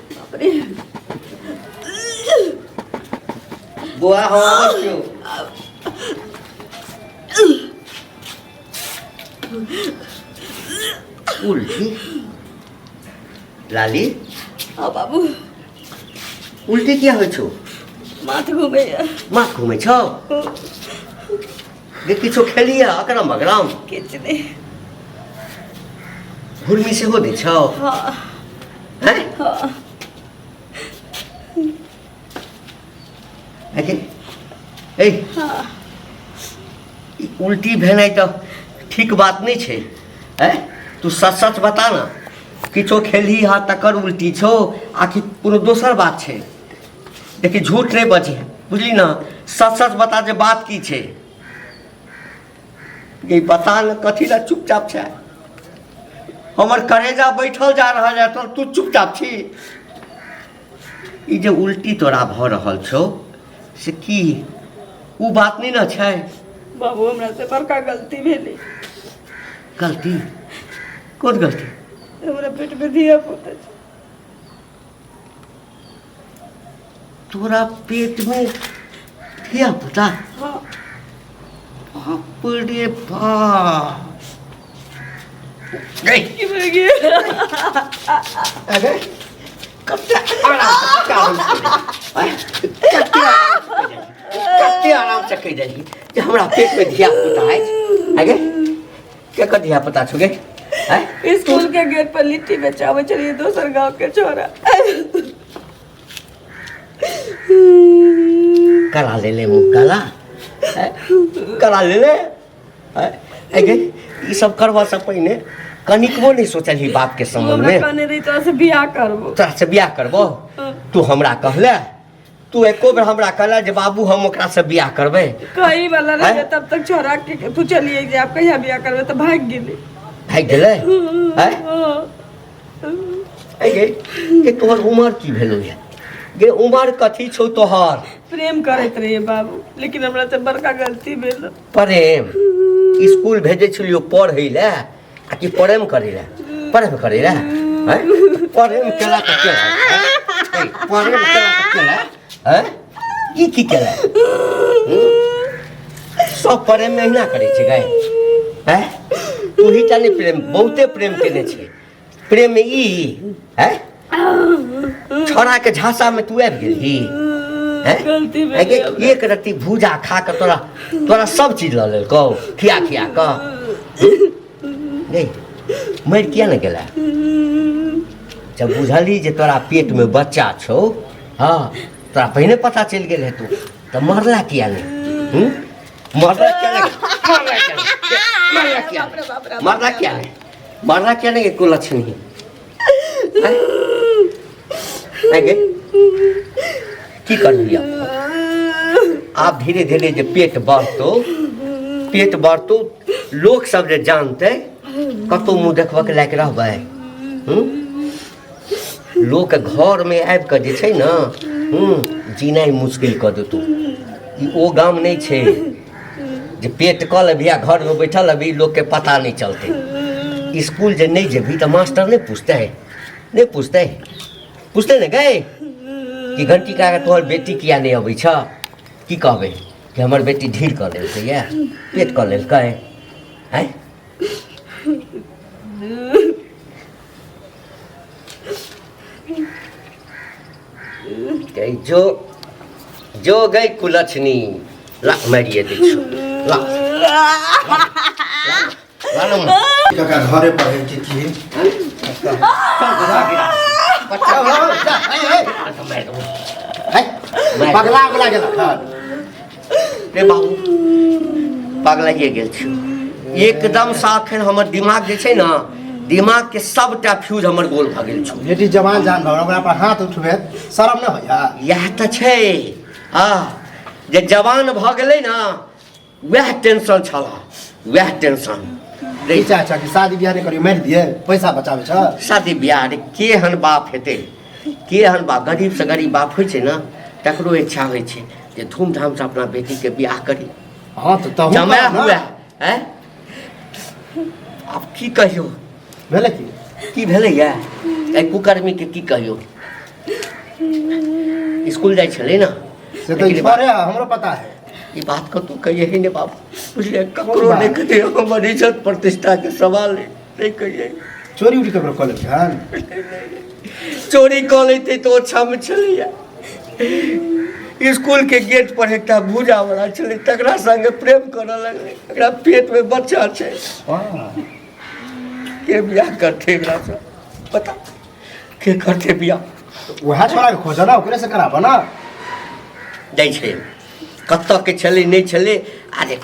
बाप रे। बौआ हम अबै छियौ। उल्टी लाली। हाँ बाबू। उल्टी किया होइ छौ? माथ घुमैया। माथ घुमै छौ? गे किछो खेलिया अकरम बगरम? किछु नहि। घुर्मी सेहो दै छौ? हाँ। हैं? हाँ। अगे ए हाँ। ई उल्टी भेनाइ तऽ ठीक बात नहि छै। हैं, तू सच सच बता ना, किछो खेलही हा तकर उल्टी छौ आ कि कोनो दोसर बात छै? देखी, झूठ नहि बजे, बुझली ना? सच सच बता जे बात की छै। ये बता न, कथी ला चुपचाप छै? हमर करेजा बैठल जा रहल है तो तू चुपचाप छी। ई जे उल्टी तोरा भऽ रहल छौ से की उ बात नहि ने छै? बाबू, हमरा से बड़का गलती भेलै। गलती? कोन गलती? हमरा पेट में धिया पुता छै। तोरा पेट में धिया पुता? हाँ। बाप रे बाप! गई। की भऽ गेल? अरे, कते आराम से कते आराम से कहि देलही, कते आराम से कहि देलही जे हमरा पेट में धिया पुता अछि। आगे केकर धिया पुता छौ गे? आँय? स्कूल के गेट पर लिट्टी बेचाबै छलियै, दोसर गांव के छोरा। करा ले ले मुँह काला, आँय? करा ले ले, आँय? आँय गे, ई सब करबा से पहिने कनिकबो नहि सोचलही बाप के संबंध हमरा में? कहने रही तोरा से बियाह करबो। तोरा से बियाह करबो? तू हमरा कहले? तू एको बेर हमरा कहले जे बाबू हम ओकरा से बियाह करबै? कही वाला रहे। आँय? तब तक छोरा के पूछलियै जे आप कहिया बियाह करबै, तऽ भागि गेलै। भागि गेलै? आँय? हाँ। आँय गे, के तोहर उमर की भेलौ ये गे? उमर कथी छौ तोहर? प्रेम करैत रहियै बाबू, लेकिन हमरा से बड़का गलती भेल। प्रेम? स्कूल भेजै छलियौ पढ़ै लए आ कि प्रेम करै लए? प्रेम करै लए? आँय? प्रेम केला तऽ केला, आँय? प्रेम केला तऽ केला, आँय? ई की केला? हूँ? सब प्रेम में अहिना करै छै गाय? आँय? तू ही टा नहि प्रेम, बहुते प्रेम केने छै। प्रेम में ई आँय? छोड़ा के झांसा में तू आबि गेलही? आँय? गलती आँय गे, भेलै हमरा। एक रत्ती भूजा खा कऽ तोरा तोरा सब चीज लऽ लेलकौ खिया खिया कऽ। नहीं मरि किया ने गेला जब बुझलही जे तोरा पेट में बच्चा छौ? हाँ, तोरा पहिने पता चलि गेल हेतौ, तऽ मरला किया नहि? हूँ? मरला किया नहि? मरला किया नहि? मरला किया नहि? मरला किया नहि? मरला किया नहि? एको लक्षण ही आँय गे, की करबी आब? आब धीरे धीरे जे पेट बढ़तौ, पेट बढ़तौ, लोक सब जे जानतै, कतौ मुँह देखबऽके लायक रहबै? हूँ? लोक घरमे आबि कऽ जे छै ने, हूँ, जीनाइ मुश्किल कऽ देतौ। ई ओ गाम नहि छै जे पेट कऽ लेबही आ घरमे बैठल रहबही, लोकके पता नहि चलतै। स्कूल जे नहि जेबही तऽ मास्टर नहि पुछतै? नहि पुछतै? पुछतै ने गै कि घंटी काका तोहर बेटी किया नहि अबै छ? की कहबै कि हमर बेटी ढील कऽ लेलकै या पेट कऽ लेलकै? आँय गई, जो जो गई कुलछनी, ला मारिए दै छौ, ला ला ला ला। काका घरे पर है कि की? बच्चा पगला उगला गेल खन? रे बाबू, पगलाइए गेल छी एकदम सँ। अखन हमर दिमाग जे छै ने, दिमाग के सबटा फ्यूज हमर गोल भऽ गेल छौ। बेटी जवान जान भऽ ओकरा पर हाथ उठबे शरम नहि होइया? इएह तऽ छै आ जे जवान भऽ गेलै ने, वएह टेंशन छल, वएह टेंशन। की चाहे छ कि शादी बियाह नहि करियो, मारि दिए, पैसा बचाबै छ? शादी बियाह रे, केहन बाप हेतै? केहन बाप? गरीब से गरीब बाप होइ छै ने, तकरो इच्छा होइ छै जे धूमधामसँ अपना बेटीके बियाह करी। हाँ, तऽ तहूँ जमाय करब ने। हुए। हैं? आब की कहियौ। भेलै की? की भेलैया एहि कुकर्मीके की कहियौ। स्कूल जाइ छलै ने से तऽ लेकिन छरे है, हमरो पता है। ई बात कतहु कहियै ही नहि बाबू, बुझलियै? ककरो नहि कहियै, हमर इज्जत प्रतिष्ठाके सवाल है, नहि कहियै। चोरी उरी ककरो कऽ लेलकै हन? चोरी कऽ लैते तऽ ओ क्षम छलैया। स्कूल के गेट पर एकटा भूजा वाला छलै, तकरा संगे प्रेम करऽ लगलै। एकरा पेट में बच्चा छै, के बियाह करतै एकरा से पता के करतै बियाह? वएह छोड़ा के खोजऽ ना, ओकरे से कराबऽ ना। जाइ छै कतऽ के छलै नहि छलै। अरे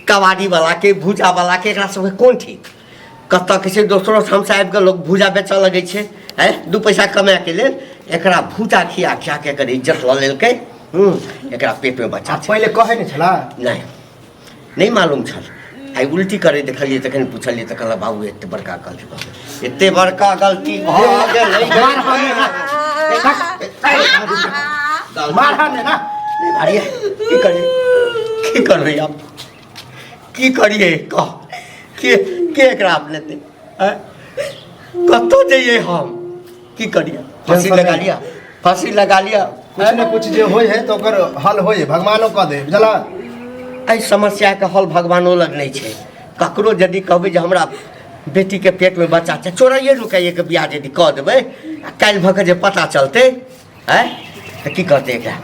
कबाड़ी वाला के, भूजा वाला के, एकरा सबके कोन ठीक कतऽ के छै। दोसरो ठामसँ आबि कऽ लोक भूजा बेचऽ लगै छै, आँय, दू पैसा कमाएके लेल। एकरा भूजा खिया खिया के एकर इज्जत लऽ लेलकै। एकरा पेटमे बच्चा आ छै। पहिले कहै नहि छला? नहि, नहि मालूम छल। आइ उल्टी करै देखलियै तखन पुछलियै तऽ कहलक बाबू एते बड़का गलती भऽ गेल, एते बड़का गलती भऽ गेलै। मारह ने ना। नहि भारिया, की करियै, की करबै आब, की करियै कह? के के एकरा अपनेतै? आँय? कतऽ जइयै हम, की करियै? फांसी टेंशन लगा नहि। लिया, फांसी लगा लिया। कुछ ने कुछ जे होइ है तऽ ओकर हल होइ है, भगवानो कऽ दे, बुझलह? एहि समस्याके हल भगवानो लग नहि छै। ककरो यदि कहबै जे हमरा बेटीके पेटमे बच्चा छै, चोराइए नुकाइएके बियाह यदि कऽ देबै आ काल्हि भऽ कऽ जे पता चलतै, आँय, तऽ की करतै? एकरा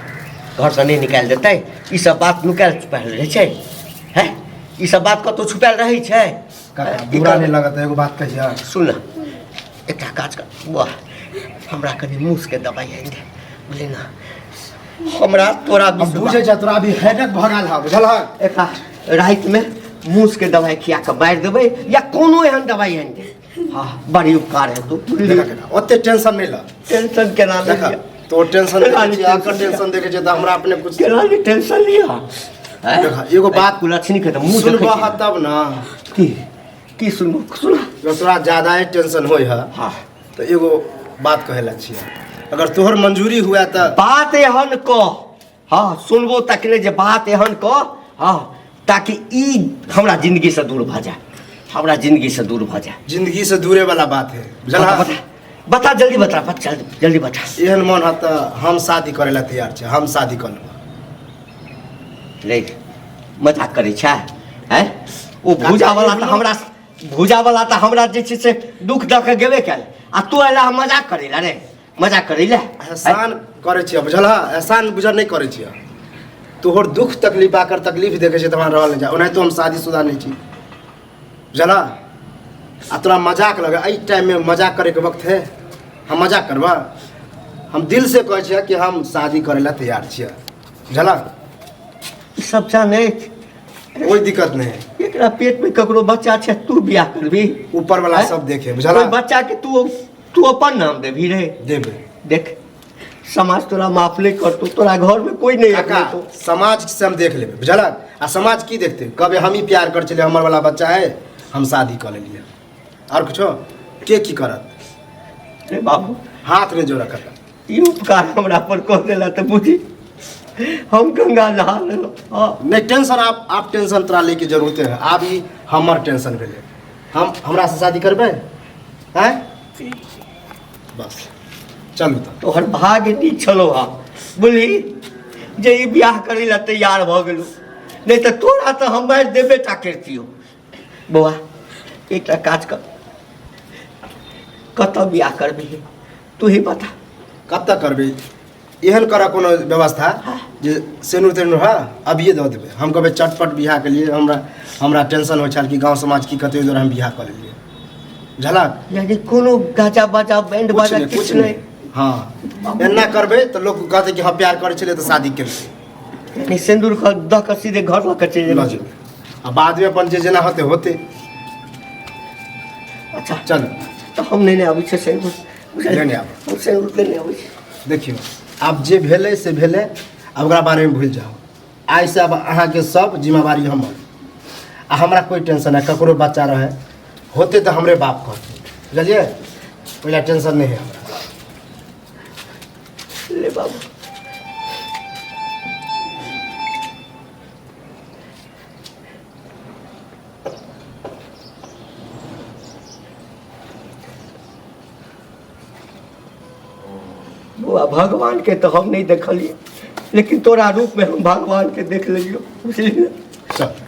घरसँ नहि निकालि देतै? ई सब बात नुकायल छुपायल रहै छै? हैं, ई सब बात कतहु छुपायल रहै छै? काका, की बुरा करबै? नहि लगत एगो बात कहिया? सुन ने, एकटा काज कर बुआ, हमरा कनि मूसके दबाइ आनि दे, बुझली ने? हमरा तोरा हम विश्वास बुझै छ तोरा अभी हेडेक भऽ गेल है, बुझल है? एकरा रातिमे मूसके दबाइ खिया कऽ मारि देबै या कोनो एहन दबाइ आनि दे। हाँ, बड़ी उपकार हेतौ, बुझली? देखा काका, ओते टेंशन नहि ल। टेंशन केना देखा लिअ? तो टेंशन केना देखै नहि छी आकर टेंशन लिअ? टेंशन देखै छी तऽ हमरा अपने कुछ केना नहि टेंशन लिअ? आँय? देखा, एगो बात कुलक्षणी के तऽ मुँह देखै सुनबह छी। तब ना। की की सुनबो? सुना। अगर तोरा ज्यादा ही टेंशन होइ है हाँ तऽ एगो बात कहै ला छियै, अगर तोहर मंजूरी हुए तऽ। बात एहन कह, हाँ सुनबो तकने जे बात एहन कह, हाँ, ताकि ई हमरा जिंदगी से दूर भऽ जाए, हमरा जिंदगी से दूर भऽ जाए। जिंदगी से दूरे वाला बात है, बुझलह? बता, बता, जल्दी बता, बता, जल्दी, जल्दी बता। एहन मन है तऽ हम शादी करे ला तैयार छी, हम शादी कर लेब। रे मजाक करै छै? हैं, ओ भूजा वाला तऽ हमरा, भूजा वाला तऽ हमरा जे छै से दुख दऽ के गेबे कयल आ तू अयला हम मजाक करै ला रे, मजाक करै ला? एहसान करै छियै, बुझलह? एहसान बुझल नहि करै छियै, तोहर दुख तकलीफ आकर तकलीफ देखै छियै तऽ हमरा रहल नहि जाय। ओनाहितो हम शादीशुदा नहि छी, बुझलह? आ तोरा मजाक लगे एहि टाइममे? मजाक करैके वक्त है? हम मजाक करबह? हम दिल से कहै छियै कि हम शादी करै ला तैयार छियै, बुझलह? ई सब जानै कोई दिक्कत नहीं है। एकरा पेट में ककरो बच्चा छै, तू बियाह करबी? ऊपर वाला हैं? सब देखे, ओहि बुझलह? बच्चा के तू तू अपन नाम देबही रे? देबै। देख, समाज तोरा माफ नहीं करतो, तोरा घर में कोई नहीं काका, अपनेतो। समाज से हम देख लेबै, बुझलक? आ समाज की देखते? कहबै हम ही प्यार कर छलियै, हमर वाला बच्चा है, हम शादी कऽ लेलियै। आओर कुछो के की करत? रे बाबू, हाथ नहि जोड़ा काका। ई उपकार हमरा पर कऽ देला तऽ बुझी हम गंगा नहा लेलहुँ। हाँ। नहि टेंशन, आप टेंशन तोरा लैके जरूरते है। आब ई हमर टेंशन भेलै। हम हमरा से शादी करबै? आँय, बस चलू तऽ। तोहर भाग्य नीक छलौ हा, बुझली, जे ई बियाह करै लए तैयार भऽ गेलौ, नहि तऽ तोरा तऽ हम मारि देबे टा करितियौ। बौआ, एकटा काज कर, कतऽ बियाह करबिही तू ही बता। कतऽ करबै? एहन करऽ कोनो व्यवस्था जे सेनुर तेनुर हँ अभिये दऽ देबै। हम कहबै चटपट बियाहके लिए। हमरा हमरा टेंशन होइ छल कि गाँव समाज की कहतै, ओहि दुआरे हम बियाह कऽ लेलियै, बुझलक? यानी कोनो गाजा बाजा बैंड कुछ बाजा नहि, किछु कुछ नहि? नहि। हँ, एना करबै तऽ लोक कहतै कि हँ प्यार करै छलै तऽ शादी केलकै। यानी सिन्दूर दऽ कऽ सीधे घर लऽ कऽ चलि लऽ जेबै? जेबै आ बादमे अपन जे जेना होतै होतै। अच्छा। चलू। तऽ हम नेने आबै छियै सिन्दूर, बुझलियै? लेने आब। हम सिन्दूर लेने आबै छी। देखियौ, आब जे भेलै से भेलै, आब ओकरा बारेमे भूलि जाउ। आइसँ आब अहाँके सब जिम्मेवारी हमर आ हमरा कोइ टेंशन नहि। ककरो बच्चा रहै होतै तऽ हमरे बाप कहतै, बुझलियै? ओहि लए टेंशन नहि है हमरा। ले बाबू। बौआ भगवान के तऽ हम नहि देखलियै, लेकिन तोरा रूप में हम भगवान के देख लेलियो, बुझलियै? चल।